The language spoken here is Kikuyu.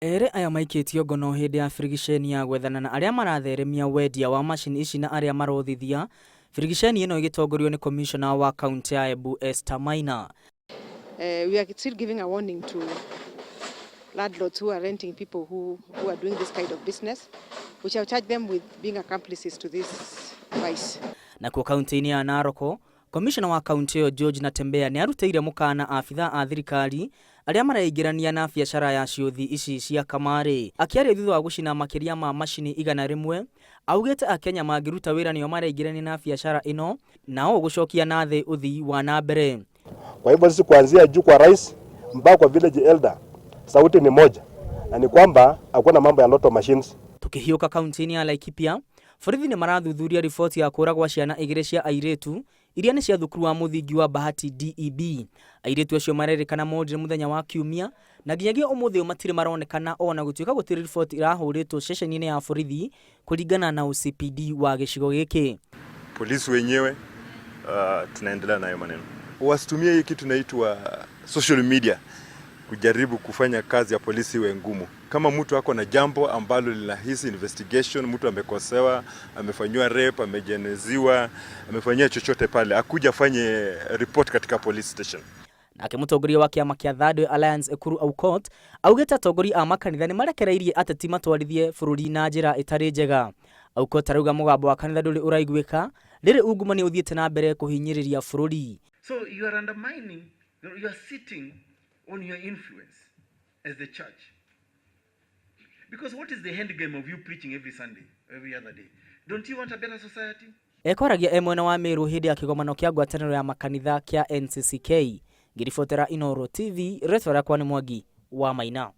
Erĩ aya maikĩtio ngono hĩndĩ ya birigiceni ya gwethana na arĩa maratheremia wendia wa macini ici na arĩa marothithia. Birigiceni ĩno ĩgĩtongorio nĩ komishona wa kaunti ya Embu Esther Maina. We are still giving a warning to landlords who are renting people who are doing this kind of business. We shall charge them with being accomplices to this vice. Nakuo kaunti-inĩ ya Narok, komishona wa kaunti ĩyo George Natembeya nĩ arutĩire mũkana abithaa a thirikari arĩa mareingĩrania na biacara ya ciũthi ici cia kamarĩ. Akĩaria thutha wa gũcina makĩria ma macini 100, augĩte Akenya mangĩruta wĩra nĩo mareingĩrania na biacara ĩno na ũũ gũcokia na thĩ ũthii wa na mbere. Kwa hivyo sisi kuanzia juu kwa rais mpaka kwa village elder, sauti ni moja na ni kwamba hakuna mambo ya lotto machines. Tukihiũka kaunti-inĩ ya Laikipia, borithi nĩ marathuthuria riboti ya kũra gwa ciana igĩrĩ cia airĩtu iria nĩ cia thukuru wa mũthingi wa Bahati DEB. Airĩtu acio marerĩkana morire mũthenya wa Kiumia na nginyagia ũmũthĩ ũyũ matirĩ maronekana ona gũtuĩka gũtirĩ riboti irahũrĩtwo ceceni-inĩ ya borithi kũringana na OCPD wa gĩcigo gĩkĩ. Polisi wenyewe tunaendelea nayo maneno, wasitumie hii kitu inaitwa social media kujaribu kufanya kazi ya polisi iwe ngumu. Kama mtu ako na jambo ambalo linahisi investigation, mtu amekosewa, amefanyiwa rape, amejeneziwa, amefanyia chochote pale, akuja afanye report katika police station. Nake mũtongoria wa kĩama kĩa Third Way Alliance Ekuru Aukot augĩte atongoria a makanitha nĩ marekereirie ateti matwarithie bũrũri na njĩra ĩtarĩ njega. Aukot arauga mũgambo wa kanitha ndũrĩ ũraiguĩka rĩrĩ ungumania ũthiĩte na mbere kũhinyĩrĩria bũrũri. So you are undermining, you are sitting on your influence as the church. Because what is the end game of you preaching every Sunday, every other day? Don't you want a better society? Ekwaragia e mwena wa Meru hĩndĩ ya kĩgomano kĩa ngwatanĩro ya makanitha kĩa NCCK. Ngĩribotera Inooro TV, rĩtwa rĩakwa nĩ Mwangi wa Maina.